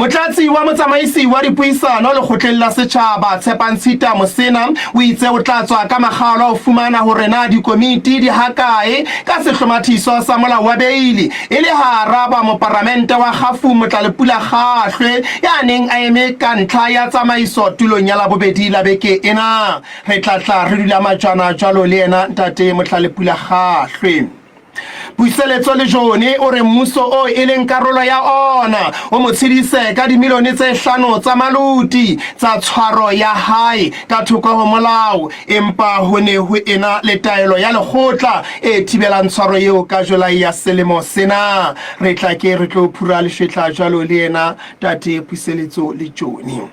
Motlatsi wa motsamaisi wa dipuisano lekgotleng la setjhaba, Tshepang Tshita Mosena, o itse o tla tswa ka makgaolo a ho fumana hore na dikomiti di hakae ka sehlomathiso sa molao wa beili e le hara ba moparamente wa Kgafu Motlalepula Kgahlwe ya neng a eme ka ntlha ya tsamaiso tulong ya Labobedi la beke ena. Re tla tla re dula majwana jwalo le yena Ntate Motlalepula Kgahlwe. Puseletso Lejone o re mmuso oo e leng karolo ya ona o mo tshedise ka dimilione tse hlano tsa maluti tsa tshwaro ya hae ka thoko ho molao, empa ho ne ho ena le taelo ya lekgotla e thibelang tshwaro eo ka Jolai ya selemo sena. Re tla ke re tlo phura leshwetla jwalo le yena Tate Puseletso Lejone.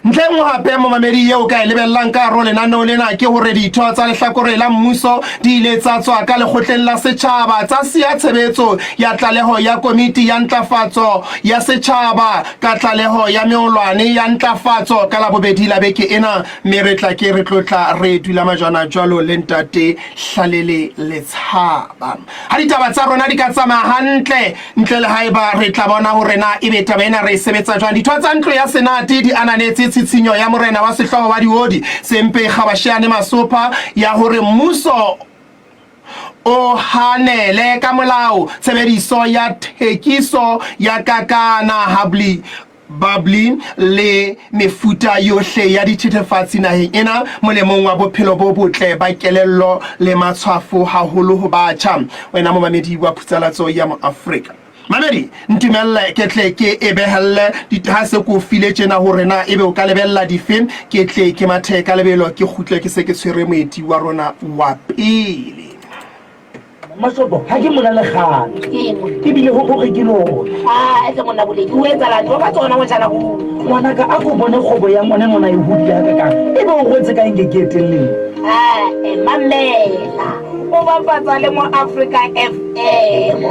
Ntlha e nngwe hape momamedi eo ka e lebellang ka hare ho lenaneo lena ke hore ditho tsa lehlakore la mmuso di ile tsa tswa ka lekgotleng la setjhaba tsa siya tshebetso ya tlaleho ya komiti ya ntlafatso ya setjhaba ka tlaleho ya meolwane ya ntlafatso ka Labobedi la beke ena, mme re tla ke re tlo tla re dula majwana jwalo le Ntate Hlalele Letshaba. Ha ditaba tsa rona di ka tsamaya hantle, Ntle le haeba re tla bona hore na ebe taba ena re e sebetsa jwang. Ditho tsa ntlo ya Senate di ananetse tshitshinyo ya Morena wa Sehlooho wa Diodi, Sempe Kgabasheane Masopha, ya hore mmuso o hanele ka molao tshebediso ya thekiso ya kakana habli Bubbly le mefuta yohle ya dithethefatsi naheng ena molemong wa bophelo bo botle ba kelello le matshwafo haholo ho batjha. Wena momamedi wa Phutsalatso ya Moafrika. Mamedi, ntumelle ke tle ke e behelle ha se ke o file tjena hore na ebe o ka lebella dife, ke tle ke mathe ka lebelo ke kgutle ke se ke tshwere moeti wa rona wa pele. Mashoto, ha ke mona le kgale. Ebile ho hore ke lona. Ah, etse monna boledi, o etsalang? Tlo ka tsona motjhana ho. Ngwanaka, a ko bone kgwebo ya ngwana ngwana e hodile hakakang. Ebe o rwetse ka eng ke etelleng? Ah, eh, mamela. O bapatsa le mo Africa FM.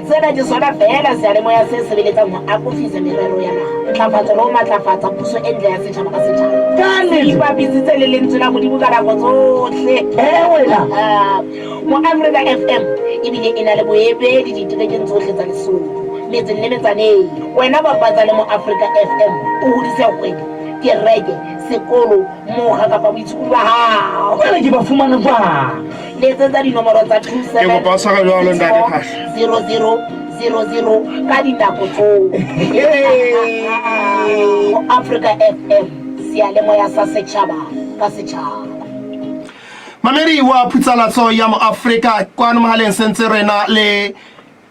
Sena ke sona feela seyalemoya se sebeletsang ho akofisa merero ya naha, ntlafatso le ho matlafatsa puso e ntle ya setjhaba ka setjhaba. Ka nnete. Ipapisitse le lentswe la Modimo ka nako tsohle. Eh, wena. Ah, Mo Africa FM ebile e na le boemedi diterekeng tsohle tsa Lesotho, metseng le metsaneng. Wena bapatsa le Mo Africa FM o hodise kgwebo, kereke, sekolo, mokga kapa boitshukudu ba hao. Jwale ke ba fumana jwang? Letsetsa dinomoro tsa 27 Ke kopa o tshware jwalo, Ntate Phahla. 00 00 ka dinako tsohle. Mo Africa FM, seyalemoya sa setjhaba ka setjhaba. Mamedi wa Phutsalatso ya Moafrika kwano mohaleng sentse rena le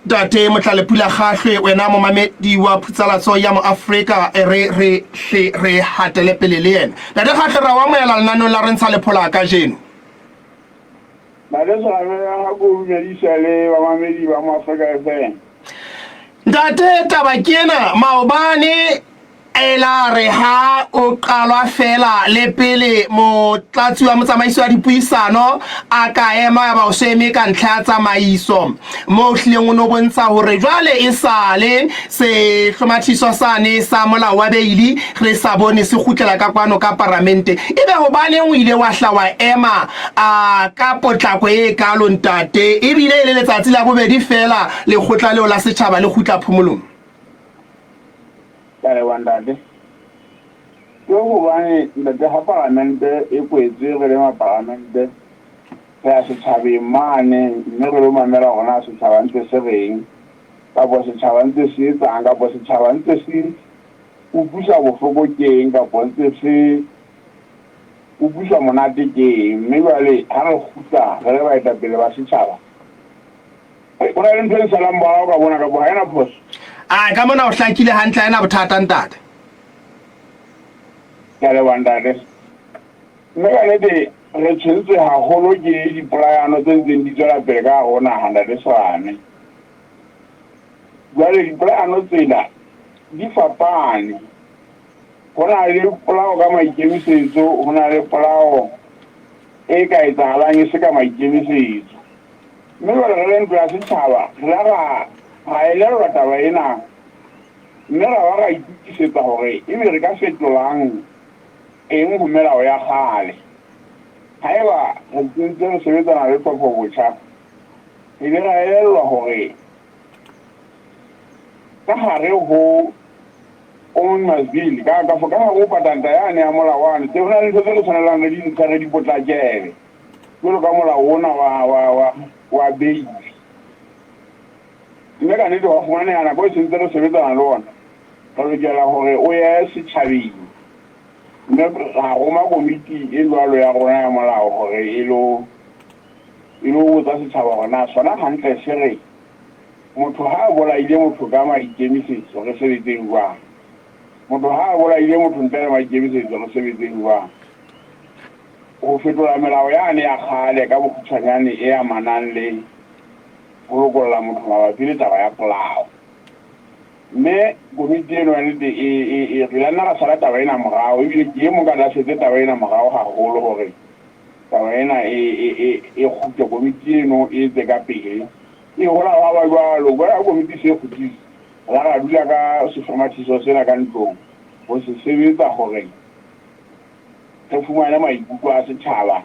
Ntate Motlalepula Kgahlwe, wena momamedi wa Phutsalatso ya Moafrika, e re re hle re hatele pele le yena. Ntate Kgahlwe, ra o amohela lenaneong la Re Ntsha Lephola kajeno. Ntate Tshwarelo, ha ko dumedisa le bamamedi ba Moafrika FM. Ntate, taba ke ena, maobane e la re ha o qalwa feela le pele motlatsi wa motsamaisi wa dipuisano a ka ema ya ba o se eme ka ntlha ya tsamaiso moo o hlileng o no bontsha hore jwale e sale sehlomathiso sane sa molao wa beili re sa bone se kgutlela ka kwano ka paramente. Ebe hobaneng o ile wa hla wa ema a ka potlako e kalo ntate, ebile e le letsatsi la bobedi feela lekgotla leo la setjhaba le kgutla phomolong? Ka leboha ntate. Ke hobane ntate ha paramente e kwetswe re le maparamente re ya setjhabeng mane mme re lo mamela hore na setjhaba ntse se reng kapa setjhaba ntse se etsang kapa setjhaba ntse se utlwisa bohloko keng kapa ntse se utlwisa monate keng. Mme jwale ha re kgutla re le baetapele ba setjhaba, ho na le ntho e nsalang morao ka mona kapa ha ena phoso? A ka mona o hlakile hantle, ha ena bothata ntate. Ke a leboha ntate. Mme ka nnete re tshwentswe haholo ke dipolayano tse ntseng di tswela pele ka hare ho naha ntate Serame. Jwale dipolayano tsena di fapane. Ho na le polao ka maikemisetso, ho na le polao e ka etsahalang e se ka maikemisetso. Mme jwale re le ntlo ya setjhaba re la ra ra elellwa taba ena mme ra ba ra itokisetsa hore ebe re ka fetolang eng ho melao ya kgale. Haeba re ntse re sebetsana le tlhopho botjha, re ile ra elellwa hore Ka hare ho Omnibus Bill, ka ka ka hare ho patanta yane ya molao wane, tse ho na le ntho tse re tshwanelang re di ntsha re di potlakele. Jwalo ka molao ona wa wa wa wa beili. Mme ka nnete wa fumaneha nako e sentse re sebetsana le ona, re lokela hore o ye setjhabeng. Mme ra roma komiti e jwalo ya rona ya molao hore e lo e lo botsa setjhaba hore na sona hantle se re motho ha a bolaile motho ka maikemisetso re sebetseng jwang. Motho ha a bolaile motho ntle le maikemisetso re sebetseng jwang. Ho fetola melao yane ya kgale ka bokgutshwanyane e amanang le ho lokolla motho mabapi le taba ya polao. Mme komiti eno ya nnete e, e, e, re la nna ra sala taba ena morao, ebile ke e mong ka tla setse taba ena morao haholo hore taba ena e, e, e, e kgutle, komiti eno e etse ka pele. E hola hwa ba jwalo, jwale ha komiti se e kgutlile, ra ra dula ka sehlomathiso sena ka ntlong ho se sebetsa hore re fumane maikutlo a setjhaba,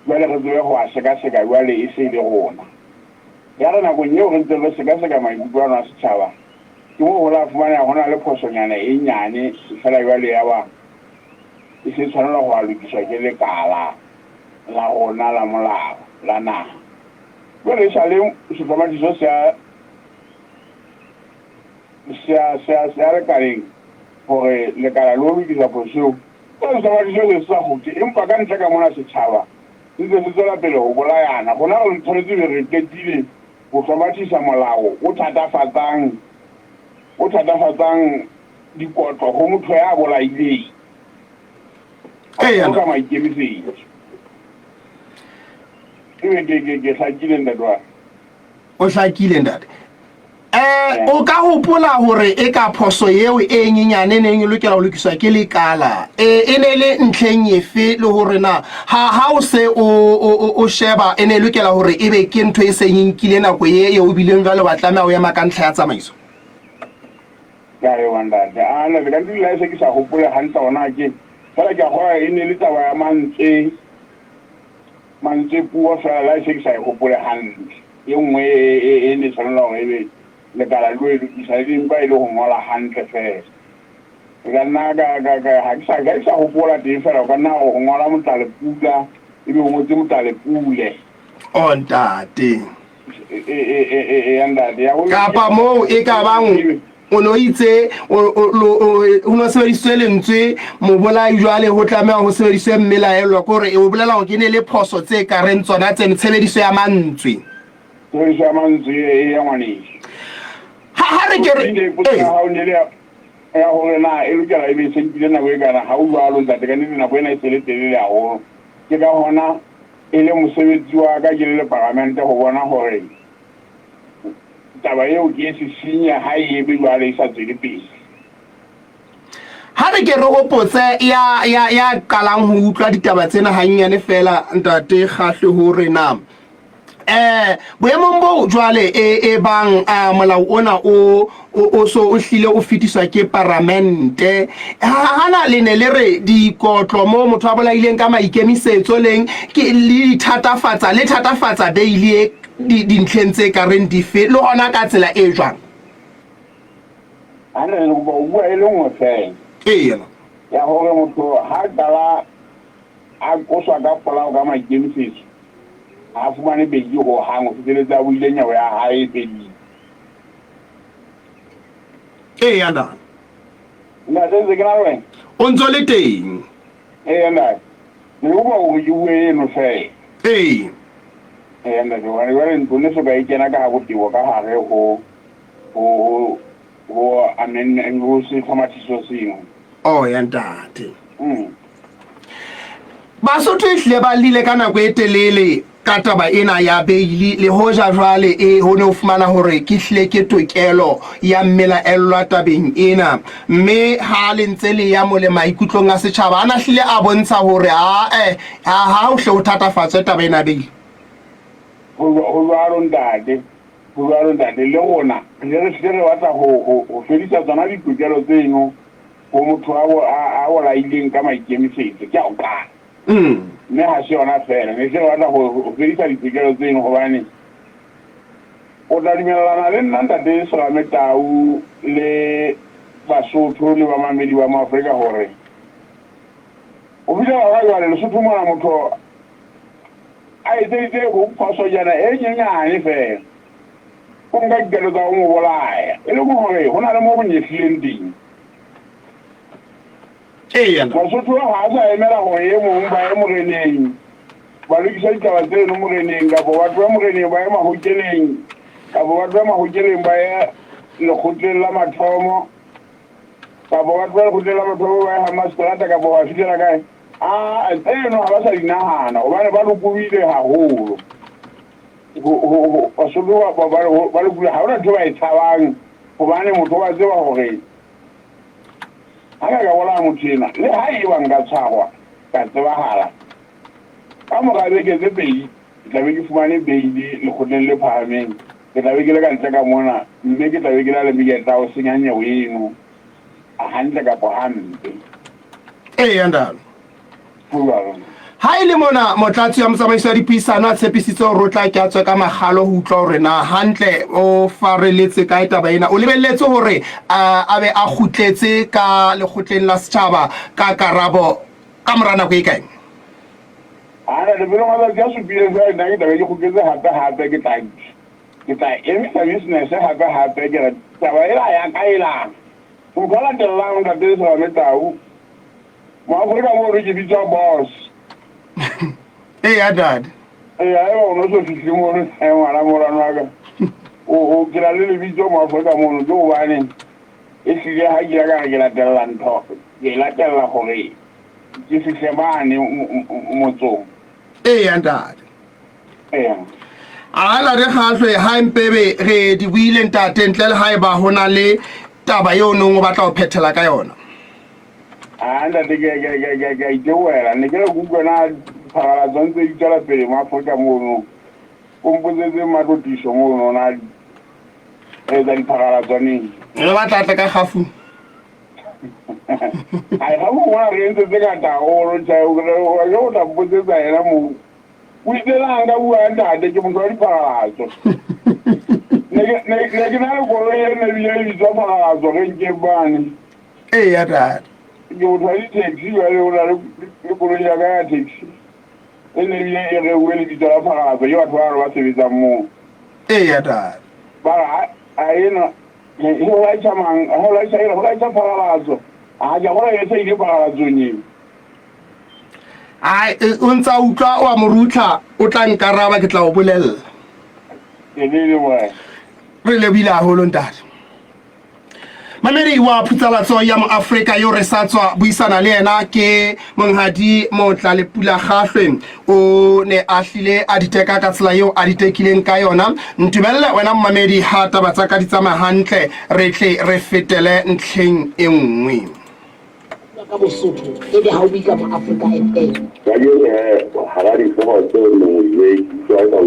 jwale re tsebe ho a sekaseka jwale e se e le rona. Ya re nakong eo re ntseng re sekaseka maikutlo ano a setjhaba, ke moo ho la fumaneha ho na le phosonyana e nyane feela jwale ya ba e se tshwanelwa ho a lokiswa ke lekala la rona la molao la naha. Jwale esale sehlomathiso se a se a se a se a lekaleng hore lekala le ho lokisa phoso eo. Jwale sehlomathiso se sa kgutle, empa ka ntle ka mona setjhaba se ntse se tswela pele ho bolayana. Rona re tshwanetse be re qetile ho hlomathisa molao o thatafatsang o thatafatsang dikotlo ho motho ya bolaileng. Eya. Ka maikemisetso. Ebe ke ke ke hlakile ntate wa. O hlakile ntate. Eh o ka hopola hore e ka phoso eo e nyenyane neng e lokela ho lokiswa ke lekala e e ne le ntlheng efe le hore na ha ha o se o o sheba e ne e lokela hore ebe ke ntho e seng e nkile nako e e o bileng jwale wa tlameha o ema ka ntlha ya tsamaiso? Ke a leboha ntate. A ntate ka ntse le se ke sa hopole hantle hona ke fela ke a kgolwa e ne le taba ya mantswe mantswe puo fela la se ke sa e hopole hantle. E nngwe e ne tshwanela hore ebe lekala le e lokisa e empa e le ho ngola hantle fela. E ka nna ka ka ka ha ke sa ha ke sa hopola teng fela o ka nna ho ngola Motlalepula ebe o ngotse Motlalepule. Oh ntate. E ya ntate ya ho Kapa moo e ka bang o no itse o no sebedisitswe lentswe mobolai jwale ho tlameha ho sebediswe mmelaelwa ke hore o bolela hore ke ne le phoso tse ka reng tsona tseno tshebediso ya mantswe. Tshebediso ya mantswe e ya ngwaneso. Ha ha re ke re potso ya hao ne le ya hore na e lokela e be e se nkile nako e kana ha o jwalo ntate ka nnete nako ena e se le telele haholo. Ke ka hona e le mosebetsi wa ka ke le leparamente ho bona hore taba eo ke e sisinya ha e eme jwale e sa tswele pele. Ha re ke re hopotse ya ya ya qalang ho utlwa ditaba tsena hannyane fela ntate Kgahle hore na eh boemong bo jwale e e bang molao ona o o so o hlile o fetiswa ke paramente hana le ne le re dikotlo mo motho a bolaileng ka maikemisetso leng ke le thatafatsa le thatafatsa beili e dintlheng tse ka reng dife le hona ka tsela e jwang? Ha ne re kopa ho bua e le nngwe fela. Eya. Ya hore motho ha qala a qoswa ka polao ka maikemisetso, ha a fumane beili ho hang ho fihleletse a buile nyewe ya hae e fedile. Eya ntate. Ntate ntse ke na le wena? O ntso le teng. Eya ntate. Ne ke kopa hore ke bue eno fela. Ee. Eya ntate, hobane jwale ntlo ne soka e kena ka ha botebo ka hare ho ho ho amendment ho sehlomathiso seno. Oh ya ntate. Basotho ehlile ba llile ka nako e telele ka taba ena ya beili le hoja jwale e ho ne o fumana hore ke hlile ke tokelo ya mmelaellwa tabeng ena mme ha le ntse le ya mole maikutlong a setjhaba a na hlile a bontsha hore ae ha ha ho hle ho thatafatswe taba ena ya beili. Ho jwalo ntate, ho jwalo ntate, le rona re ne re hlile re batla ho ho fedisa tsona ditokelo tseno ho motho a bolaileng ka maikemisetso, ke a ho qala. Mme ha se yona feela, ne se re batla ho fedisa ditokelo tseno hobane O tla dumellana le nna Ntate Serame Tau le Basotho le bamamedi ba Moafrika hore ho fihlela hona jwale Lesotho mona motho a etseditse ho phosonyana e nyenyane feela o nka dikelo tsa ho mo bolaya e leng hore ho na le mo go nyehlileng teng. Eya. Basotho ha a sa emela hore e mong ba ye moreneng ba lokisa ditaba tseno moreneng kapa ba tlohe moreneng ba ye mahokeleng kapa ba tlohe mahokeleng ba ye lekgotleng la mathomo kapa ba tlohe lekgotleng la mathomo ba ye ha maseterata kapa ba fihlela kae a tseno ha ba sa di nahana hobane ba lokolohile haholo. Basotho ba lokolohile ha hona ntho ba e tshabang hobane motho wa tseba hore Ha ka ka bolaya motho enwa, le ha eba nka tshwarwa, ka tsebahala, ka mora beke tse pedi ke tla be ke fumane beile lekgotleng le phahameng, ke tla be ke le ka ntle ka mona, mme ke tla be ke na le menyetla ya ho senya nyewe eno, hantle kapa hampe. Eya, ndalo. Ho jwalo. Ha e le mona motlatsi wa motsamaiso wa dipuisano a tshepisitse hore o tla ke a tswe ka makgalo ho utlwa hore na hantle o fareletse kae taba ena. O lebelletse hore a be a kgutletse ka lekgotleng la setjhaba ka karabo ka mora nako e kae? Ana lefelong matsatsi a supileng jwale nna ke tla be ke kgutletse hape hape ke tla ke tla emisa business hape hape ke re taba ela ya ka ela motho a latellang ntate Serame Tau Moafrika mono ke bitswa boss. Eya dad. Eya eba o no so fihle mono eh, ngwana morano wa ka. O o ke na le lebitso Moafrika mono ke hobane e hlile ha ke ya ka re ke latella ntho ke e latella hore ke fihle mane motsong. Eya ntate. Eya. A la re kgahlwe ha mpebe re di buile ntate ntle le haeba ho na le taba eo nong o batla ho phethela ka yona. A ntate ke ke ke ke ke a itebohela ne ke re ke utlwe na pharalatswa ntse di tswela pele mo Afrika mono o mpotsetse matlotiso mono na re etsa dipharalatswa neng Re batla tle ka kgafu. ai ga mo mona re entse tse ngata haholo tjhe o ke o tla mpotsetsa yena moo o itse na nka bua ntate ke motho wa dipharalatswa ne ke na le koloi e ne bile e bitswa pharalatswa renkeng mane Eya tate. Ke motho wa di-taxi jwale o na le koloi ya ka ya taxi e ne ebile e reuwe lebitso la Pharatso ke batho ba ba sebetsang moo. Eya tate. Ba re a ena e ho laitjha mang ho laitjha ena ho laitjha Pharalatso a ke bona e se ile Pharalatsong eo. Ai o ntsa utlwa wa morutlha o tla nkaraba ke tla o bolella. Ke le le Re lebile haholo ntate. Mamedi wa phutsalatso ya Moafrika yo re sa tswa buisana le yena ke Monghadi Motla Lepula Kgahlwe. O ne a hlile a diteka ka tsela eo a ditekileng ka yona. Ntumelle wena mmamedi ha taba tsa ka di tsamaya hantle re tle re fetele ntlheng e nngwe. Bua ka Bosotho ebe ha o bue ka Moafrika FM. Kajeno he, hara dihlooho tseo neng o di utlwa ka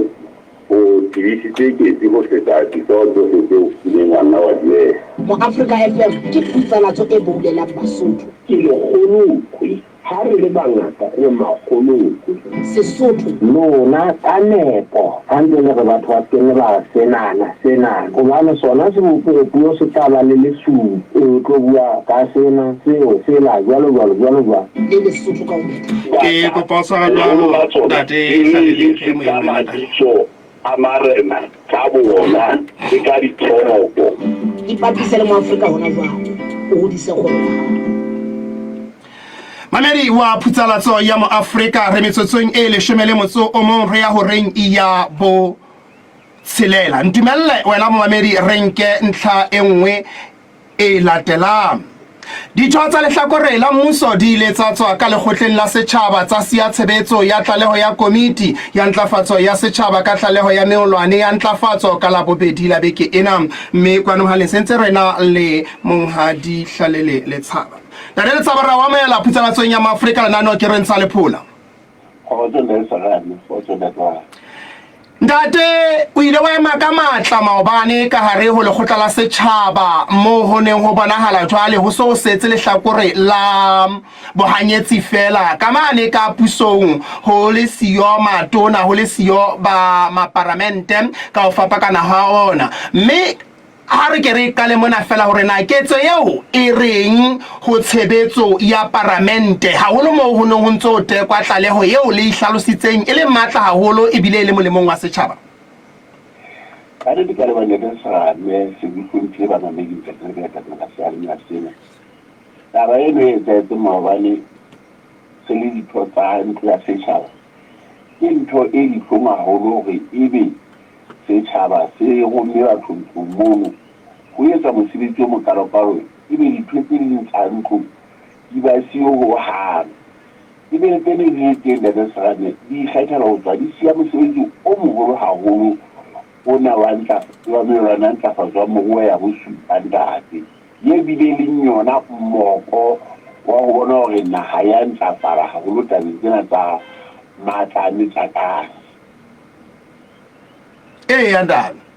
O tebisitse ketsi ho feta dihlooho tsohle tseo o kileng wa nna wa di ela. Moafrika FM ke phutsalatso e boulelang Basotho. Ke lekgolokwe. Ha re le bangata re makgolokwe. Sesotho. Lona ka nepo ha ntse le re batho ba se ke ba senana senana, hobane sona sebopehopuo se tla ba le lesupi, o tlo bua ka sena, seo, sela, jwalo jwalo, jwalo jwalo. Le Lesotho ka ho phethahala. Ke kopa o tshwara jwalo ntate Hlalele re moyeng Ka wena ntate. mabitso a marena ka boona le ka ditoropo. Ipapise le Moafrika hona jwale, o hodise kgwebo ya hao. Mamedi wa phutsalatso ya Moafrika re metsotsong e leshome le motso o mong re ya horeng ya bo tshelela. Ntumelle wena momamedi re nke ntlha e nngwe e latelang. Ditho tsa lehlakore la mmuso di ile tsa tswa ka lekgotleng la setjhaba tsa siya tshebetso ya tlaleho ya komiti ya ntlafatso ya setjhaba ka tlaleho ya meolwane ya ntlafatso ka Labobedi la beke ena. Mme kwano ha le sentse re na le Monghadi Hlalele Letshaba. Ntate Letshaba ra o amohela phutsalatsong ya Maafrika lenaneo ke re ntsha lephola. Kgotso Ntate Serame, kgotso Ntate wa. Ntate, o ile wa ema ka matla maobane ka hare ho lekgotla la setjhaba moo ho neng ho bonahala jwale ho se ho setse lehlakore la bohanyetsi feela ka mane ka pusong, ho le siyo matona, ho le siyo ba maparamente ka ho fapakana ha ona. Mme Ha re ke re qale mona feela hore na ketso eo e reng ho tshebetso ya Paramente, haholo moo ho neng ho ntse ho tekwa tlaleho eo le e hlalositseng e le matla haholo ebile e le molemong wa setjhaba. Ka nnete ka leboha Ntate Serame, se ke hlomphile bamamedi Ntate le baetapele ba seyalemoya sena. Taba eno e etsahetseng maobane re le ditho tsa ntlo ya setjhaba ke ntho e dihlong haholo hore ebe Setjhaba se romme batho ntlong mono ho etswa mosebetsi o mokalokalo ebe ditho tse ding tsa ntlo di ba siyo ho hang. Ebe le tse neng di le teng Ntate Serame di ikgethela ho tswa di siya mosebetsi o moholo haholo ona wa wa melawana ya ntlafatso ya moruo ya bosupa ntate, ye bile e leng yona moko wa ho bona hore naha ya ntlafala haholo tabeng tsena tsa matla a metlakase. Eya, ntate.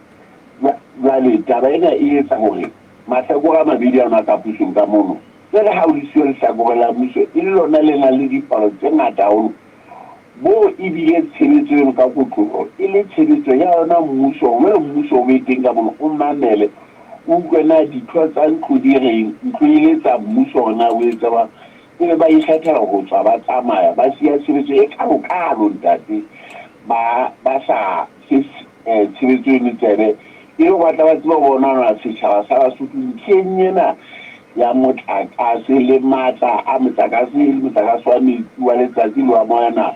Jwale taba ena e etsa hore mahlakore a mabedi ano a ka pusong ka mono, tse re ha o le siyo lehlakore la mmuso e le lona le nang le dipalo tse ngata haholo, moo ebile tshebetso eno ka kotloloho e le tshebetso ya yona mmuso, hore mmuso o be teng ka mono, o mamele, o utlwe na ditho tsa ntlo di reng, ntlo e letsa mmuso hore na o etsa jwang. Ebe ba ikgethela ho tswa ba tsamaya, ba siya tshebetso e kalo-kalo, ntate, ba, ba sa fe tshebetso eno tsebe, e le hore ba tla ba tsebe ho bona hore na setjhaba sa Basotho ntlheng ena ya motlakase le matla a motlakase le motlakase wa metsi wa letsatsi le wa moya na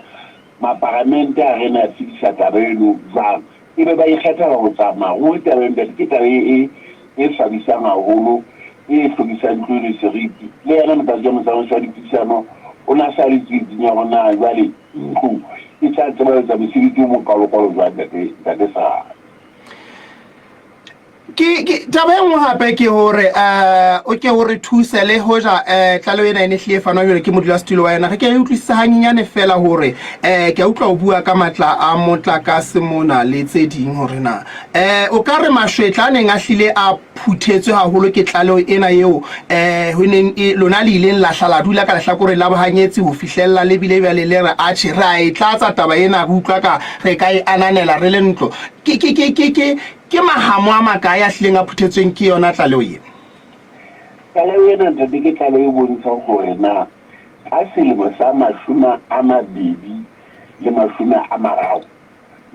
maparamente a rena a fedisa taba eno jwang. Ebe ba ikgethela ho tsamaya. Ruri taba eo ntate ke taba e, e swabisang haholo, e hlokisang ntlo eno seriti. Le yena motlatsi wa motsamaisi wa dipuisano o ne a sa le tsietsing ya hore na jwale ntlo e tla tseba ho etsa mosebetsi o mokalokalo jwang ntate, ntate Serame. Ke, ke, taba e nngwe hape ke hore um o ke o re thuse le hoja um tlaleho ena e ne hlile e fanwa jwale ke modulasetulo wa yona, re ke re utlwisise hanyenyane fela hore um ke a utlwa o bua ka matla a motlakase mona le tse ding hore na um o ka re mashwetla a neng a hlile a phuthetswe haholo ke tlaleho ena eo um ho neng e lona le ileng la hla la dula ka lehlakoreng la bohanyetsi ho fihlella le bile jwale le re atjhe re a e tlatsa taba ena, re utlwa ka re ka e ananela re le ntlo. Ke, ke, ke, ke, ke, Ke mahamo a makae a hlileng a phuthetsweng ke yona tlaleho ena? Tlaleho ena, ntate, ke tlaleho e bontshang hore na ka selemo sa 2030,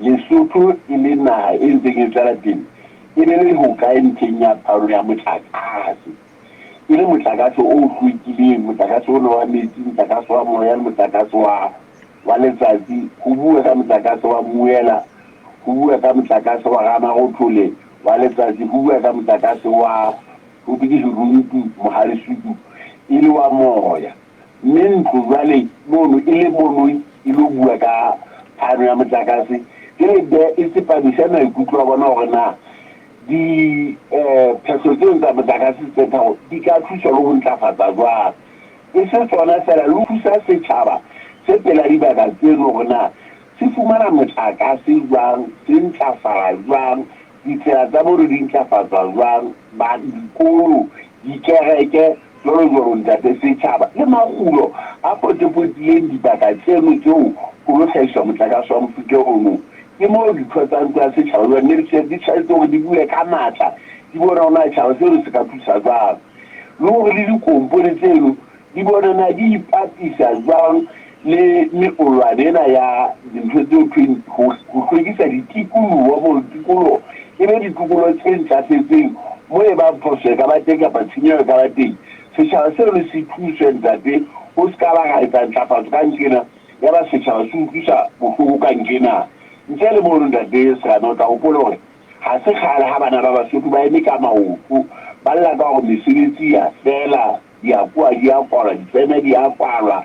Lesotho e le naha e ntseng e tswela pele, e be le hokae ntlheng ya phano ya motlakase, e le motlakase o hlwekileng, motlakase ona wa metsi, motlakase wa moya le motlakase wa wa letsatsi, ho bua ka motlakase wa mmuela, ho bua ka motlakase wa ramarothole wa letsatsi, ho bua ka motlakase wa ho thwe ke Hiruntu, Mohalesutu, e le wa moya. Mme ntlo jwale mono e le mono e lo bua ka phano ya motlakase, e be e tsepamise maikutlo a bona hore na di phehlo tseo tsa motlakase tse tharo di ka thuswa le ho ntlafatsa jwang. E se tsona feela, le ho thusa setjhaba se pela dibaka tseno hore na se fumana motlakase jwang, se ntlafala jwang, ditsela tsa mono di ntlafatswa jwang, ba, dikolo, dikereke, jwalo jwalo, ntate, setjhaba le makgulo a potepotileng dibaka tseno tseo ho lo hlahiswa motlakase wa mofuta ono. Ke moo ditho tsa ntlo ya setjhaba jwale ne di tshwanetse hore di bue ka matla, di bone hore na tjhaba seno se ka thusa jwang. Le hore le dikompone tseno di bone na di ipapisa jwang le meolwane ena ya dintho tseo thweng ho hlwekisa ditikoloho, moo tikoloho e be ditikoloho tse ntlafetseng, moo e bang phoso e ka ba teng kapa tshenyeho e ka ba teng, setjhaba seno se thuswe ntate, ho se ka ba ra etsa ntlafatso ka nqena ya ba setjhaba se utlwisa bohloko ka nqena. Ntle le mono ntate Serame, o tla hopola hore Ha se kgale ha bana ba Basotho ba eme ka maoto ba lla ka hore mesebetsi e a fela, diakoa di a kwalwa, difeme di a kwalwa,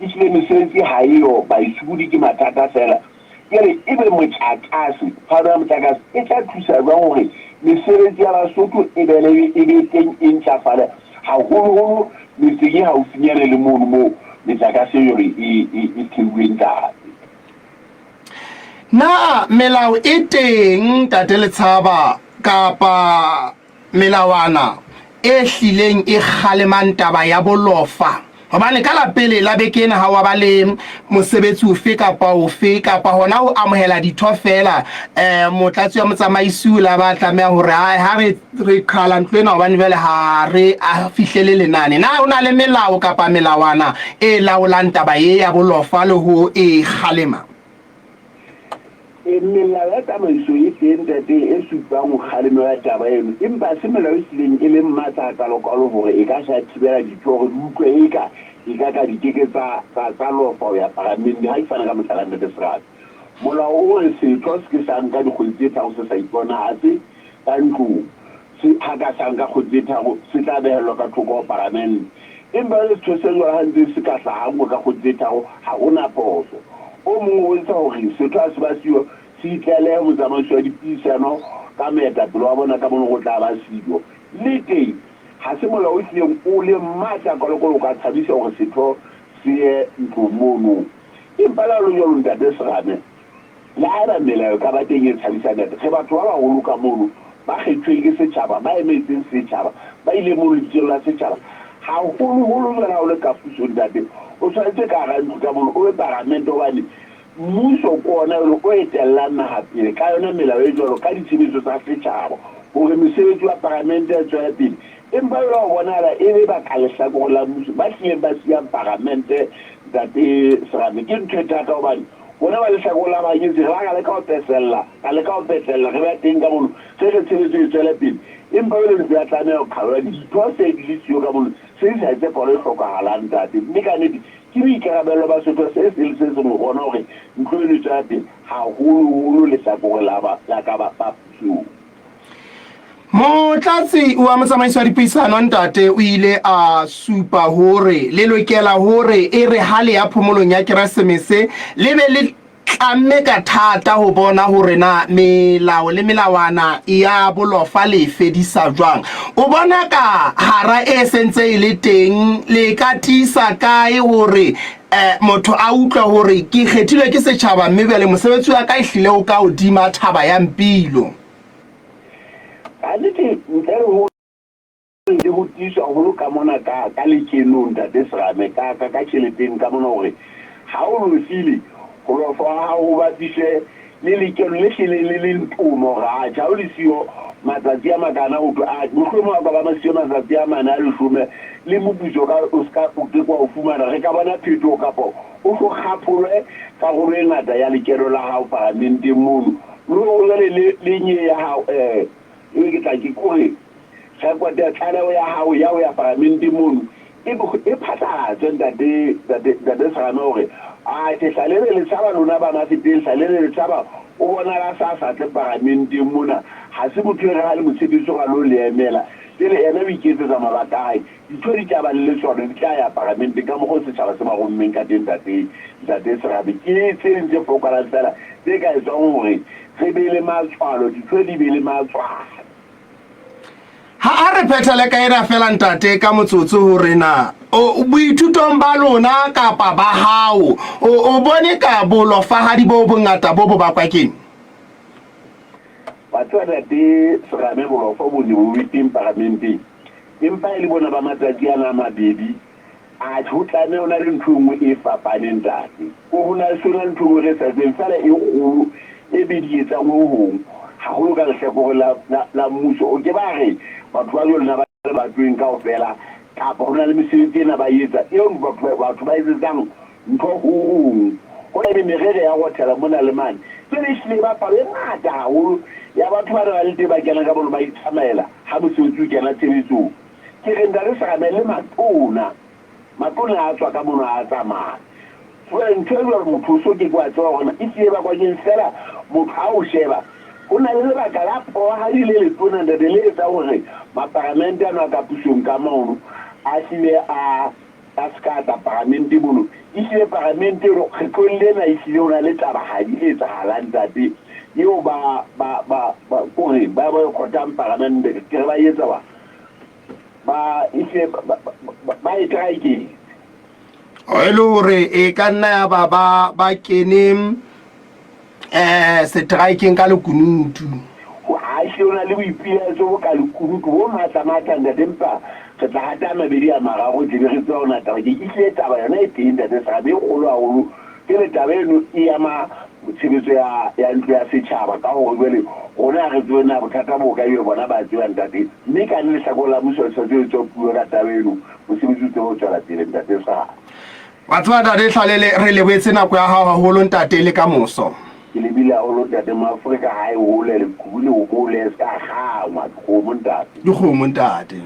ehlile mesebetsi ha e yo, baisokodi ke mathata feela. Ke re ebe motlakase, phano ya motlakase e tla thusa jwang hore mesebetsi ya Basotho e be e be teng e ntlafale haholoholo metseng e haufinyane le mono moo metlakase e jwalo e, e, e theuweng ntate. Na melao e teng, Ntate Letshaba, kapa melawana e hlileng e kgalemang taba ya bolofa? Hobane ka la pele la beke ena ha wa ba le mosebetsi ofe kapa ofe kapa hona ho amohela ditho feela, um motlatsi wa motsamaisi o la ba tlameha hore ha re re qhala ntlo ena hobane jwale ha re a fihlele lenane. Na ho na le melao kapa melawana e laolang taba e ya bolofa le ho e kgalema? E, melao ya tsamaiso e teng, Ntate, e supang ho kgalemo ya taba eno, empa ha se melao e hlileng e leng matla hakalo-kalo hore e ka hla ya thibela ditho hore di utlwe eka di ka ka di ke ke tsa, tsa, tsa lofa ho ya paramende. Ha ke fana ka mohlala, Ntate Serame, molao o re setho se ke sa nka dikgwedi tse tharo se sa iponahatse ka ntlong. Se, ha ka sa nka kgwedi tse tharo, se tla behellwa ka thoko ho paramente. Empa jwale setho se jwalo ha ntse se ka hlaha ha nngwe ka kgwedi tse tharo, ha ho na phoso. O mong o bontsha hore setho ha se ba siyo, se itlalehe ho motsamaisi wa dipuisano ka moetapele wa bona ka mono ho tla ba siyo. Le teng, ha se molao o hlileng o leng matla kalokalo o ka tshabisa hore setho se ye ntlong mono. Empa le ha ho le jwalo, Ntate Serame, Le haeba melao e ka ba teng e tshabisang nete, re batho ba baholo ka mono, ba kgethuweng ke setjhaba, ba emetseng setjhaba, ba ileng mono lebitsong la setjhaba. Haholo-holo jwale ha o le ka pusong, ntate, o tshwanetse ka hara ntlo ka mono o be paramente hobane mmuso ke ona jwale o etellang naha pele ka yona melao e jwalo, ka ditshebetso tsa setjhaba, hore mesebetsi wa paramente e tswele pele. Empa jwale ho bonahala e le ba ka lehlakoreng la mmuso ba hlileng ba siyang paramente, ntate Serame. Ke ntho e thata hobane Rona ba lehlakore la bahanyetsi re ba ra leka ho pesella, ra leka ho petlella, re ba teng ka mono, re re tshebetso e tswele pele. Empa jwale ntlo ya tlameha ho qhalwa, ditho se di le siyo ka mono, se di sa etse palo e hlokahalang, ntate. Mme ka nete ke boikarabello ba setho se seng le se seng ho bona hore ntlo eno e tswela pele, haholoholo lehlakore la ba, la ka ba, ba pusong. Motlatsi wa motsamaisi wa dipuisano ntate o ile a supa hore le lokela hore e re ha le ya phomolong ya Keresemese le be le tlamme ka thata ho bona hore na melao le melawana ya bolofa le e fedisa jwang. O bona ka hara e sentse e le teng le ka tiisa kae hore eh, motho a utlwa hore ke kgethilwe ke setjhaba mme bjale mosebetsi wa ka ehlile o ka hodima thaba ya mpilo? Kannete ntle le ho le ho tiiswa haholo ka mona ka ka lekenong ntate Serame ka ka ka tjheleteng ka mona hore ha o lofile ho lofa ha hao ho bapiswe le lekeno le hlileng le leng tomo hore atjhe ha o le siyo matsatsi a makana ho thwe a mohlomong ha o ka ba masiyo matsatsi a mane a leshome le moputso ka o ska o ke wa o fumana re ka bona phetoho kapa o hlo kgapholwe karolo e ngata ya lekeno la hao paramenteng mono Le hore jwale le, le nye ya hao, eh, ebe ke tla ke kore rekote ya tlaleho ya hao ya ho ya paramenteng mono e, e phatlalatswe, ntate, ntate, ntate Serame, hore atjhe hlale re le tshaba lona ba Mafeteng, hlale re le tshaba, o bonala a sa sa tle paramenteng mona, ha se motho e re ha le mo tshepetse hore a lo le emela, jwale yena o iketsetsa mabaka a hae. Ditho di tla ba le tsona, di tla ya paramenteng ka mokgwa o setjhaba se ba rommeng ka teng, Ntate, Ntate Serabe. Ke tse ding tse fokolang feela tse ka etswang hore re be le matswalo, ditho di be le matswalo. Ha a re phethele ka ena feela, Ntate, ka motsotso hore na o boithutong ba lona kapa ba hao o, o bone ka bolofahadi bo bongata bo bo bakwa keng? Wa tseba, Ntate Serame, bolofa bo ne bo be teng paramenteng. Empa e le bona ba matsatsi ana a mabedi, atjhe, ho tlameha ho na le ntho e nngwe e fapaneng, ntate. Ko ho na so na le ntho e nngwe re sa tsebeng, feela e kgolo e be di etsang ho hong, haholo ka lehlakore la, la, la mmuso. O ke ba re batho ba jwalo na ba le batweng kaofela, kapa ho na le mesebetsi ena ba e etsa, eo batho, batho ba etsetsang ntho ho hong. Ho na le merero ya rothela mona le mane. Jwale ehlile e ba palo e ngata haholo ya batho bana ba le teng ba kena ka mono ba itsamaela ha mosebetsi o kena tshebetsong. Ke re Ntate Serame le matona, matona a tswa ka mono a tsamaya. Jwale ntho e jwalo motho o so ke ke wa tseba hore na ehlile e bakwa keng feela motho ha o sheba ho na le lebaka la pohadi le letona ntate le etsang hore maparamente ano a ka pusong ka mono a hlile a A se ka a tla paramente mono. Ehlile paramente eno kgetlong lena ehlile ho na le tabahadi e etsahalang ntate eo ba ba ba ba kore ba boycotang paramente ke re ba etsa ba ba ehlile ba ba ba e traeketse. E le hore e ka nna ya ba ba ba kene. um seteraekeng ka lekunutu. Ha hle o na le boipilaetso bo ka lekunutu bo matla matla ntate, empa re tla hata a mabedi a mararo tle be re tseba hore na taba ke ehlile taba yona e teng ntate Serame e kgolo haholo. Jwale taba eno e ama tshebetso ya ya ntlo ya setjhaba ka hore jwale rona ha re tsebe na bothata bo hokae ebe bona ba tseba ntate. Mme ka le lehlakore la mmuso le tshwanetse le tswe puo ka taba eno mosebetsi o tsebe ho tswela pele ntate Serame. Wa tseba ntate Hlalele re lebohetse nako ya hao haholo ntate le ka moso. Ke lebile haholo ntate Moafrika ha e hole leqhubu le hole se ka kgangwa dikgomo ntate. Dikgomo ntate.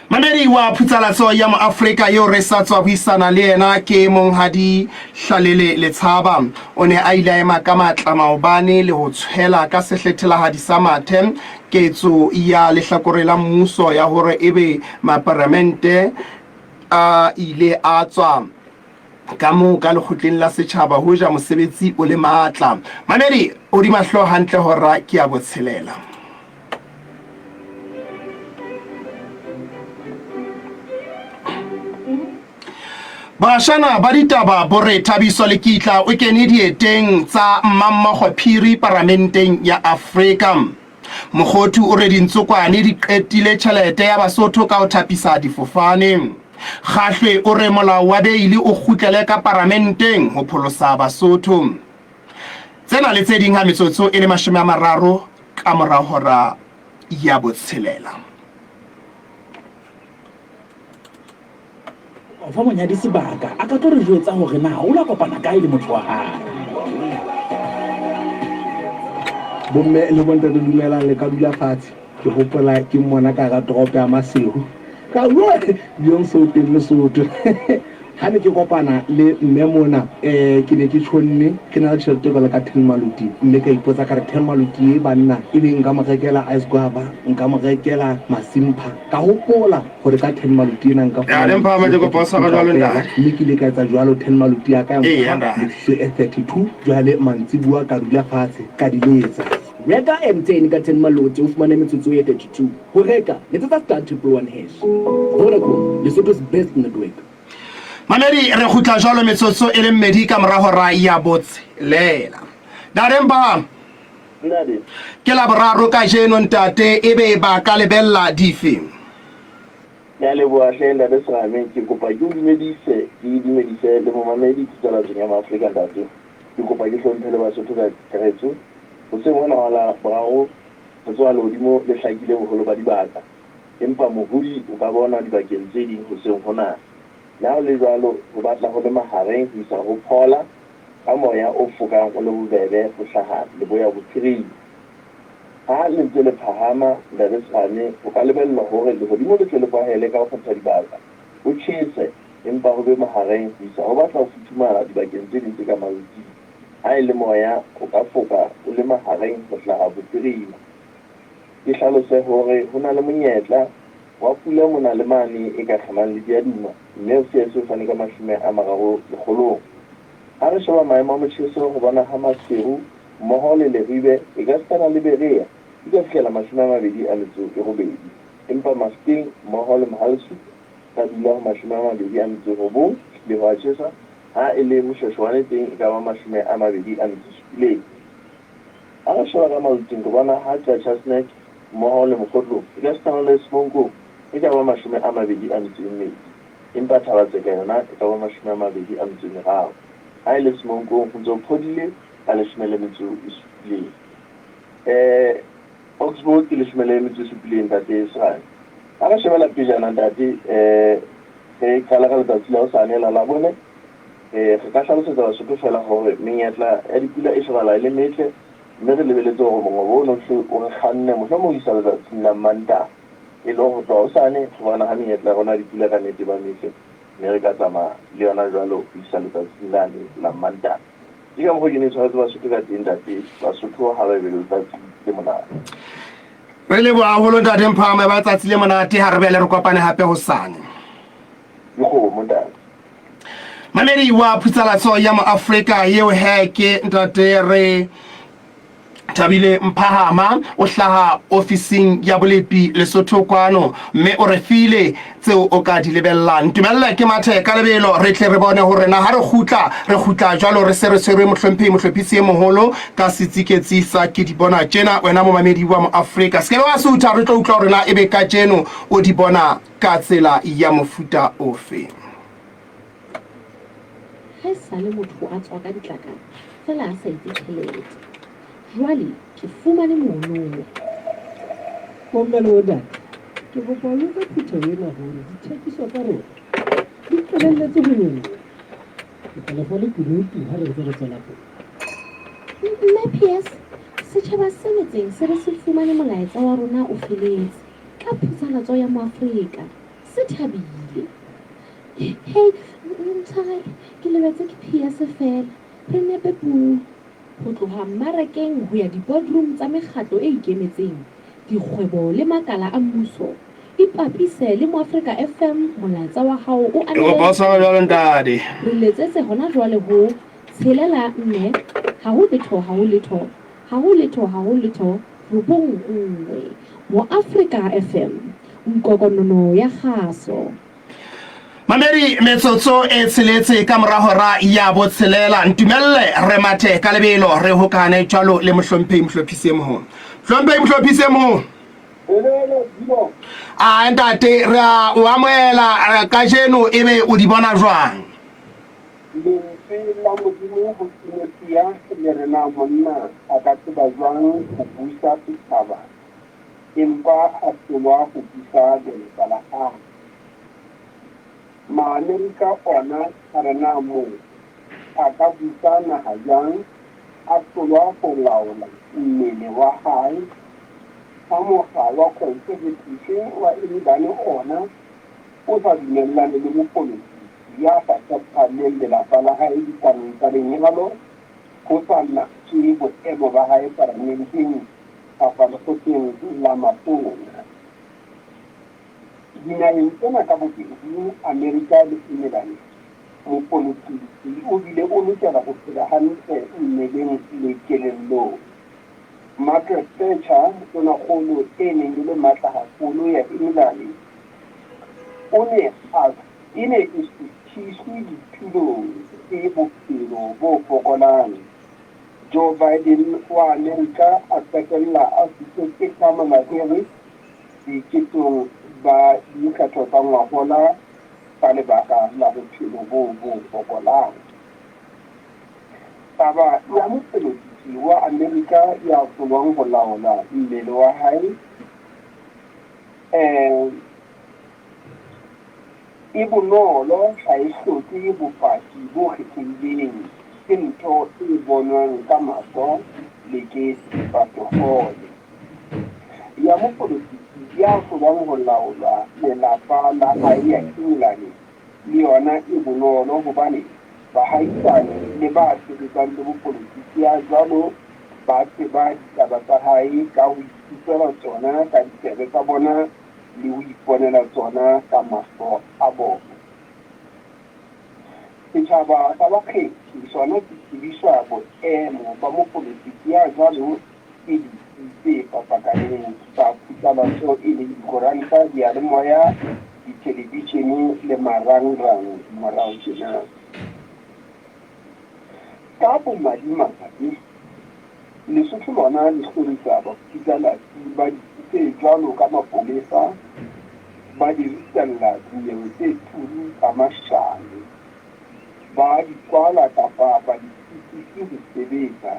Mamedi wa phutsalatso ya Moafrika eo re sa tswa buisana le yena ke Monghadi Hlalele Letshaba. O ne a ile a ema ka matla maobane le ho tshwela ka sehlethelahadi sa mathe ketso ya lehlakore la mmuso ya hore ebe maparamente a ile a tswa ka moo ka lekgotleng la setjhaba hoja mosebetsi o le matla. Mamedi, hodima hlooho hantle hora ke ya botshelela. Bashana ba ditaba bo re Thabiso Lekitla o kene dieteng tsa Mmammogo Phiri paramenteng ya Afrika. Mokgothu o re dintsokwane di qetile tjhelete ya Basotho ka ho thapisa difofane. Kgahlwe o re molao wa beili o kgutlele ka paramenteng ho pholosa Basotho. Tsena le tse ding ha metsotso e le 30 ka mora hora ya botshelela. O fa monyadi sebaka a ka tlo re jwetsa hore na o la kopana kae le motho wa hae. Bomme le bontate dumelang le ka dula fatshe. Ke hopola ke mmona ka hara toropo ya Maseru. Ka bua Beyonce o teng Lesotho. Ha ne ke kopana le mme mona um ke ne ke tjhonne ke na le tjhelete jwalo ka ten maluti mme ka ipotsa ka re ten maluti e banna ebe nka mo rekela ice guava nka mo rekela masimpha ka hopola gore ka ten maluti ena nka Ya, le mpha ma ke kopa o tshwara jwalo ntate. mme ke ile ka etsa jwalo ten maluti ya ka ya Eya, mpha ntate. metsotso e 32 jwale mantsibuwa ka dula fatshe ka di letsa. Reka MTN ka 10 Maloti o fumane metsotso e 32. Ho reka, letsetsa star 111 hash. Vodacom, Lesotho's best network. Mamedi re kgutla jwalo metsotso e le mmedi ka mora hora ya botshelela. Ntate Mpha, Ntate. ke Laboraro kajeno ntate, ebe ba ka lebella dife? Ke a leboha hle ntate Serame, ke kopa ke o dumedise, ke dumedise le momamedi Phutalatsong ya Maafrika ntate. Ke kopa ke hlomphe le Basotho ka kakaretso. Hoseng hona hwa Laboraro Ho tsoha lehodimo le hlakile boholo ba dibaka, empa mohodi o ka bonwa dibakeng tse ding hoseng hona. Le ha ho le jwalo, ho batla ho le mahareng ho isa ho phola, ka moya o fokang o le bobebe ho hlaha leboya-bophirima. Ha le ntse le phahama, Ntate Serame, ho ka lebellwa hore lehodimo le tle le kwahele ka ho kgetha dibaka, ho tjhese, empa ho be mahareng ho isa ho batla ho futhumala dibakeng tse ding tse ka maluting. Ha e le moya, o ka foka o le mahareng ho hlaha bophirima. Ke hlalose hore ho na le monyetla wa pula mona le mane e ka kgemang le diaduma, mme o se eso fane ka 30 lekgolong. Ha re sheba maemo a motjheso ho bona ha Maseru mmoho le Leribe ekasitana le Berea di ka fihlela 28, empa Mafikeng mmoho le Mohale'shoek ka dula ho 29 le ho a tjhesa Ha e le Moshoeshoane teng e ka ba 27. Ha re sheba ka maluting re bona ha Qacha's Nek mmoho le Mokhotlong ekasitana le Semonkong e ka ba 22, empa Thaba-Tseka yona e ka ba 23. Ha e le Semonkong ho ntse ho phodile ka 17. Oxbow ke 17 ntate Serame. Ha re shebela pejana ntate Re qala ka letsatsi la hosane la Labone, re ka hlalosetsa Basotho feela hore menyetla ya dipula e shebahala e le metle mme re lebeletse hore mongobo ono hle o re kganne mohlomong ho isa letsatsing la Mantaha. E le ho tloha hosane re bona ha menyetla ya rona ya dipula ka nnete e ba metle mme re ka tsamaya le yona jwalo ho isa letsatsing lane la Mantaha. Ke ka mokgwa ke ne tshwaretse Basotho ka teng ntate. Basotho ha ba ebe le letsatsi le monate. Re leboha haholo ntate Mphama, ba tsatsi le monate ha re bele re kopane hape hosane. Dikgomo ntate. Mamedi wa phutsalatso ya Moafrika eo he ke ntate re Thabile Mphahama o hlaha ofising ya bolepi Lesotho kwano mme o re file tseo o ka di lebellang. Ntumelle ke mathe ka lebelo re tle re bone hore na ha re kgutla re kgutla jwalo re se re tshwerwe mohlomphehi mohlophisi e moholo ka setsiketsi sa ke di bona tjena wena momamedi wa Moafrika. Se ke be wa sutha re tlo utlwa hore na ebe kajeno o di bona ka tsela ya mofuta ofe. Ha esale motho a tswa ka ditlakana feela a sa etse tjhelete. Jwale ke fumane monono. Bomme le bontate, ke kopa ho jwetsa phutheho ena hore dithekiso tsa rona di qalelletse ho nyoloha. Ke tla le fa lekunutu ha re ntse re tswela pele. Mme PS, Setjhaba se metseng se re se fumane molaetsa wa rona o feletse ka phatlalatso ya Moafrika. Se thabile. Hei, ntshwarele, ke lebetse ke PS feela. Re nepe puo. Ho tloha mmarakeng ho ya di-boardroom tsa mekgatlo e ikemetseng, dikgwebo le makala a mmuso, ipapise le Moafrika FM molaetsa wa hao o Ke kopa o tshware jwalo ntate. Re letsetse hona jwale ho, tshelela nne, ha ho letho ha ho letho, ha ho letho ha ho letho, robong nngwe. Moafrika FM, nkokonono ya kgaso. Mamedi, metsotso e tsheletse ka mora hora ya botshelela. Ntumelle re mathe ka lebelo re hokane jwalo le mohlomphehi mohlophisi e moholo. Mohlomphehi mohlophisi e moholo. A ntate re a o amohela kajeno ebe o di bona jwang? Lentswe la Modimo ho Timothea le re na monna a ka tseba jwang ho busa setjhaba empa a hlolwa ho busa lelapa la hae? Maamerika ona a re na motho a ka busa naha jwang a hlolwa ho laola mmele wa hae? Ha mokga wa Conservative wa Engelane ona o sa dumellane le mopolotiki ya sa tshepahalleng lelapa la hae ditabeng tsa lenyalo ho sa natswe boemo ba hae paramenteng kapa lekgotleng la matona. Dinaheng tsena ka bobedi, Amerika le Engelane, mopolotiki o bile o lokela ho phela hantle mmeleng le kelellong. Margaret Thatcher, tonakgolo e neng e le matla haholo ya Engelane, o ne a e ne e suthiswe ditulong ke bophelo bo fokolang. Joe Biden wa Amerika a qetella a fihletse Kamala Harris boiketsong ba dikgetho tsa ngwahola ka lebaka la bophelo boo bo fokolang. Taba ya mopolotiki wa Amerika ya hlolwang ho laola mmele wa hae e bonolo, ha e hloke bopaki bo kgethehileng, ke ntho e bonwang ka mahlo le ke sefahlohole. Ya mopolotiki ya hlolwang ho laola lelapa la hae ya Engelane le yona e bonolo hobane bahaisane le ba sebetsang le bopolotiki ya jwalo ba tseba ditaba tsa hae ka ho ikutlwela tsona ka ditsebe tsa bona le ho iponela tsona ka mahlo a bona. Setjhaba sa bakgethi sona se tsebiswa boemo ba mopolotiki ya jwalo ke ditsi tse fapakaneng tsa phatlalatso e leng dikoranta, diyalemoya, dithelebishene le marangrang morao tjena. Ka bomadimabe, Lesotho lona le hlorisa baphatlalatsi ba ditsi tse jwalo ka mapolesa, ba di ritella dinyewe tse turu tsa mashano, ba di kwala kapa ba di sitise ho sebetsa.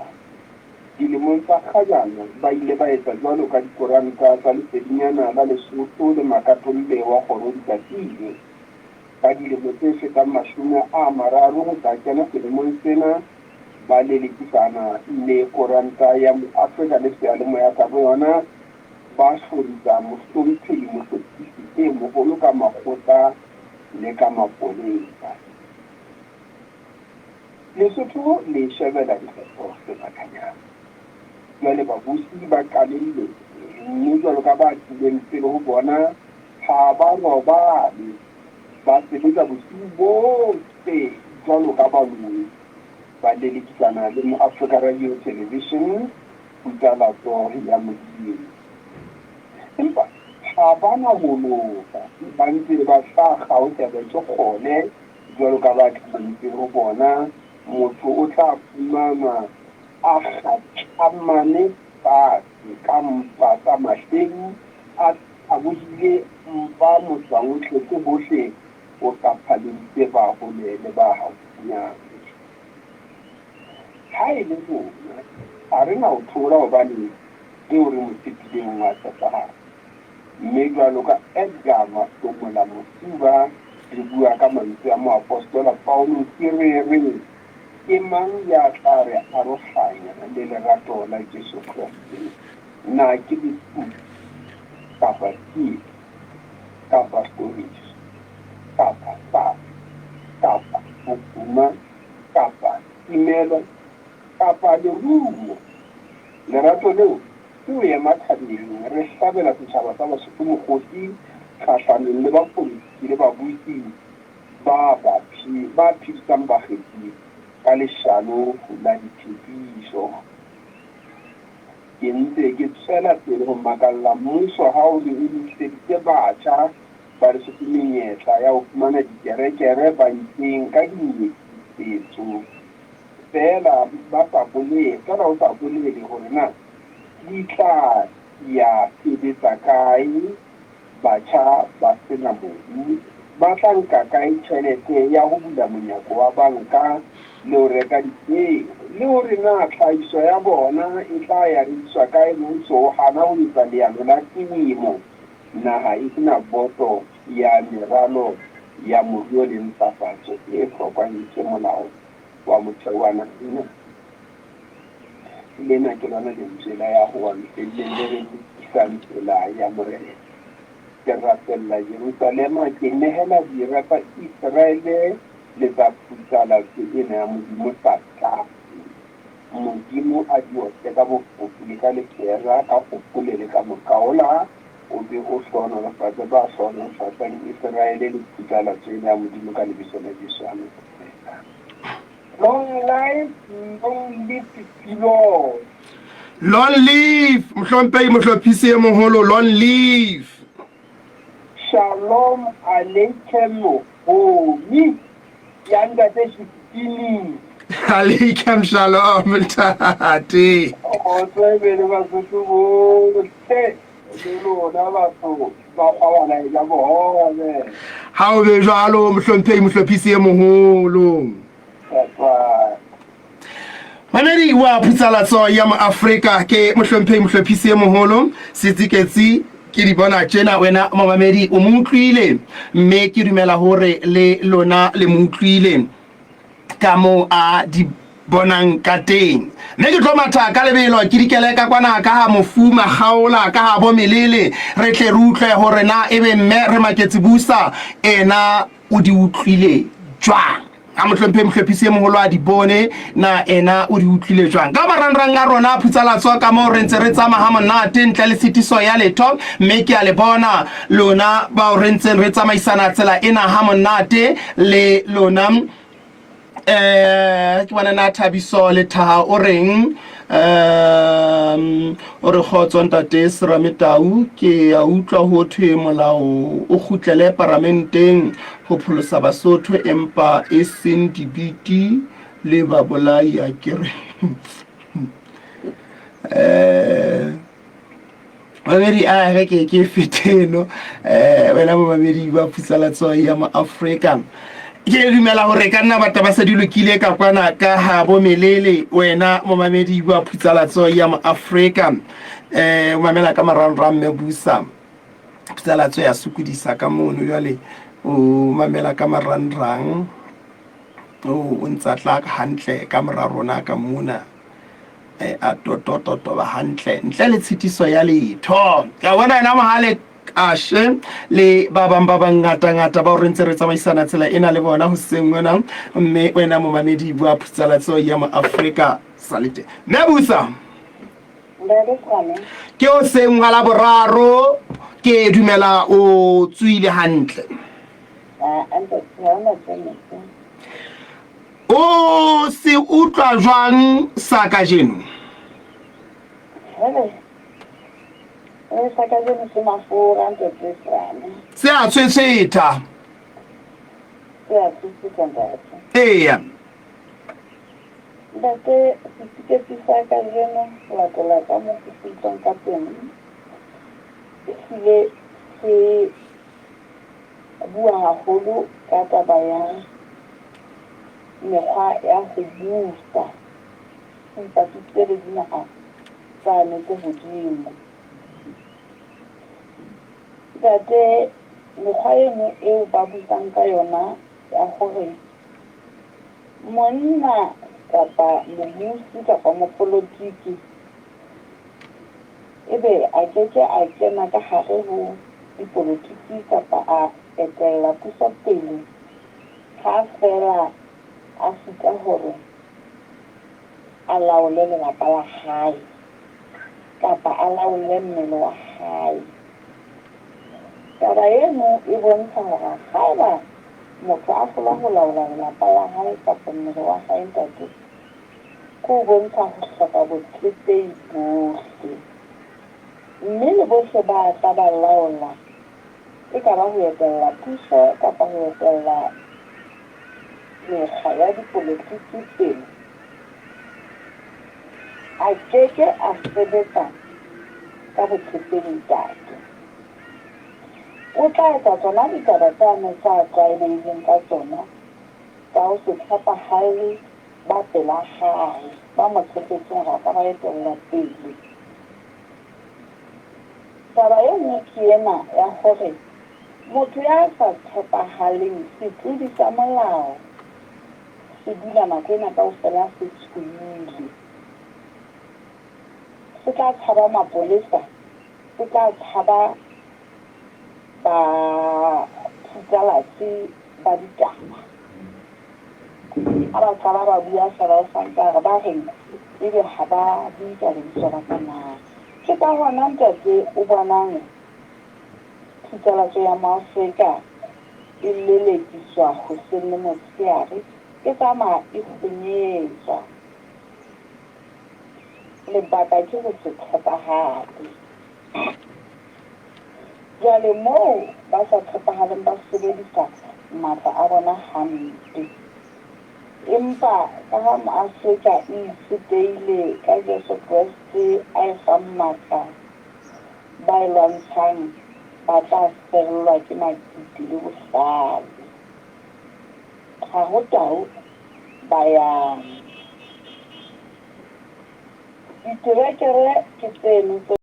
Dilemong tsa kgajana ba ile ba etsa jwalo ka dikoranta tsa Lesedinyana la Lesotho le Makatolle wa Kgoro Dikatile. Ka dilemo tse fetang 30 ho tla kena selemong sena, ba lelekisana le koranta ya Moafrika le seyalemoya sa boyona, ba hlorisa Mohlomphehi Mohlophisi e Moholo ka makgotla le ka mapolesa. Lesotho le shebela dikgetho sebakanyana. Jwale babusi ba qalelletse, mme jwalo ka ba tlileng pele ho bona, ha ba robale, ba sebetsa bosiu bohle jwalo ka baloi, ba lelekisana le Moafrika Radio Television. putsalatso ya Modimo. Empa ha ba na ho loka, ba ntse ba tla kgaohelwa ke kgole jwalo ka ba tlamantse ho bona, motho o tla fumanwa a kgathamane fatshe ka mpa tsa mahleu, a tabohile mpa motswang o tletse hohle, o qaphaleditse ba hole le ba haufinyane. Ha e le rona, ha re na ho thola hobane eo re mo tshepileng o a tshepahala. Mme jwaloka Edgar Mahlomola Mosiuwa re bua ka mantswe a moapostola Pauluse re re, Ke mang ya tla re arohanya le lerato la Jesu Kreste? Na ke lefu, kapa tsietsi, kapa hloriso, kapa tlala, kapa bofuma, kapa timelo, kapa lerumo? Lerato leo ke ho ema thabeng re hlabela setjhaba sa Basotho mokgosi kgahlanong le bapolitiki le babusi ba ba ba phedisang bakgethi ka leshano la ditshepiso. Ke ntse ke tswela pele ho makalla mmuso ha o re o lokiseditse batjha ba Lesotho menyetla ya ho fumana diterekere bankeng ka dinyekisetso feela ba sa bolele, feela o sa bolele hore na di tla ya sebetsa kae Batjha ba se na mobu ba tla nka kae tjhelete ya ho bula monyako wa banka le ho reka dipeo? Le hore na tlhahiso ya bona e tla ya rekiswa kae mmuso o hana ho etsa leano la temo naha e se na boto ya meralo ya moruo le ntlafatso e hlokwang ke molao wa motheo wa naha ena? Lena ke lona lentswe la ya howang lefeelleng le re lokisang tsela ya Morena. Ke rapella Jerusalema, ke nehela dira tsa Iseraele le tsa phutsalatso ena ya Modimo sa tlase. Modimo a di otle ka bofofu le ka lepera, ka kgopole le ka mokaola, o be o hlohonolofatse ba hlohonolofatsang Iseraele le phutsalatso ena ya Modimo ka lebitso la Jesu. Amen. Long life, long live Silo. Long live mohlomphehi mohlophisi e moholo long live. Shalom Aleichem Homi ya ntate Shipini. Aleichem shalom ntate. Kgotso e be le Basotho bohle le lona batho ba kgwabana e ja bohobe. Ha o be jwalo mohlomphehi mohlophisi e moholo. Mamedi wa phutsalatso ya Moafrika ke mohlomphehi mohlophisi e moholo Setsiketsi ke di bona tjena wena momamedi o mo utlwile mme ke dumela hore le lona le mo utlwile ka moo a di bonang ka teng mme ke tlo matha ka lebelo ke dikele ka kwana ka ha mofu makgaola ka ha bo melele re tle re utlwe hore na ebe mme re maketse busa ena o di utlwile jwang a mohlomphe mohlophisi e moholo a di bone na ena o di utlwile jwang ka marangrang a rona a phutsalatso ka moo re ntse re tsamaya ha monate ntle le tshitiso ya letho mme ke a le bona lona bao re ntseng re tsamaisana tsela ena ha monate le lona eh ke bona na Thabiso le Thaha o reng um o re kgotso ntate Serame Tau ke a utlwa ho thwe molao o kgutlele paramenteng ho pholosa Basotho empa e seng dibiti le babolai a ke re eh mamedi a ge ke ke feteno um wena momamedi ba phusalatso ya mo Afrika ke dumela gore ka nna batho ba se di lokile ka kwana ka ga bo melele wena momamedi wa phutsalatso ya mo Afrika um o mamela ka marangrang mme busa phutsalatso ya sokodisa ka mono jwale o mamela ka marangrang o ntsa tla hantle ka mora rona ka mona eh, a totototoba hantle ntle le tshitiso ya letho ka bona ena mohale ashe le ba bang ba bangatangata bao re ntse re tsamaisana tsela ena le bona hoseng ona mme wena momamedi bua phutsalatso ya moafrika salete mme busa ke o seng wa la boraro ke dumela o tswile hantle O se utlwa jwang sa kajeno? Hele, le sa kajeno se mafura ntate Frane. Se a tshwetshwetha. Se a tshwetshwetha ntate. Eya. Ntate, setiketi sa kajeno ho latela ka moo ke se utlwang ka teng, ehlile se bua haholo ka taba ya mekgwa ya ho busa. Se ipapisitse le dinaha tsane tse hodimo. Ntate, mekgwa eno eo ba busang ka yona ya hore monna kapa mobusi kapa mopolotiki ebe a ke ke a kena ka hare ho dipolotiki kapa a etella puso pele ha feela a sitwa hore a laole lelapa la hae kapa a laole mmele wa hae. Taba eno e bontsha hore haeba motho a hlolwa ho laola lelapa la hae kapa mmele wa hae ntate, ke ho bontsha ho hloka botshepehi bohle. Mme le bohle ba tla ba laola, e ka ba ho etella puso kapa ho etella mekga ya dipolotiki pele, a ke ke a sebetsa ka botshepehi ntate. O tla etsa tsona ditaba tsane tsa tlwaelehileng ka tsona tsa ho se tshepahalle ba pela hae, ba mo tshepetseng hore a ka ba etella pele. Taba e nngwe ke ena ya hore motho ya sa tshepahaleng setlodi sa molao se dula nako ena kaofela se tshohile. Se tla tshaba mapolesa, se tla tshaba baphatlalatsi ba ditaba. Ha ba qala ba bua feela o sa ntse a re ba reng ebe ha ba bue ka lebitso la ka na. Ke ka hona ntate o bonang Phatlalatso ya Maafrika e lelekiswa hoseng le motsheare e tsamaya e kgonyetswa. Lebaka ke ho se tshepahale. Jwale moo ba sa tshepahaleng ba sebedisa matla a bona hampe. Empa ka ha Moafrika e itshetlehile ka Jesu Kreste a e fang matla, ba e lwantshang ba tla fellwa ke matete le bohlale. Ha ho tau, ba yang. Diterekere ke tseno tse.